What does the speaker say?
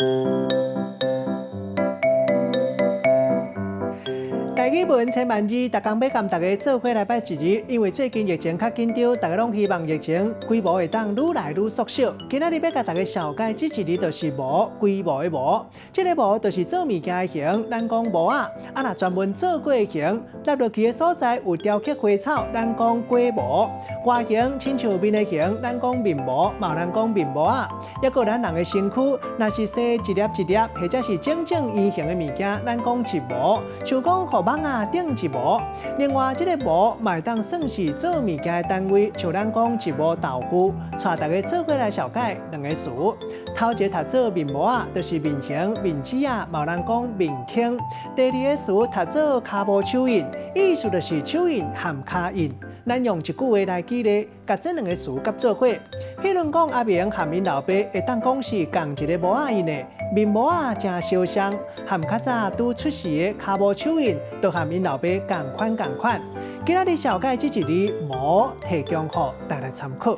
台語文千萬字，逐工欲共大家做伙來拜一日，因為最近疫情較緊張，大家攏希望疫情規模會當愈來愈縮小。今仔日欲共大家紹介這一字就是模，規模的模。這个模就是做物件的形，咱講模仔。啊，若專門做粿的形，落落去的所在有雕刻花草，咱講粿模。外形親像面的形，咱講面模，嘛有人講面模仔。抑閣咱人的身軀，若是生一粒一粒，或者是整整圓形的物件，咱講一模。像講予蠓仔叮一模。另外，這个模嘛會當算是做物件的單位，像咱講一模豆腐。帶大家做伙來紹介兩個詞。頭一个讀做面模仔，就是面形、面子仔，嘛有人講面坑。第二个詞讀做跤無手印，意思就是手印和跤印。咱用一句話來舉例，共這兩个詞佮做伙。譬如講，阿明和𪜶老爸會當講是仝一个模仔印的，面模仔誠相像，和較早拄出世的跤無手印，都和𪜶老爸仝款仝款。今仔日紹介這一字模，提供予大家參考。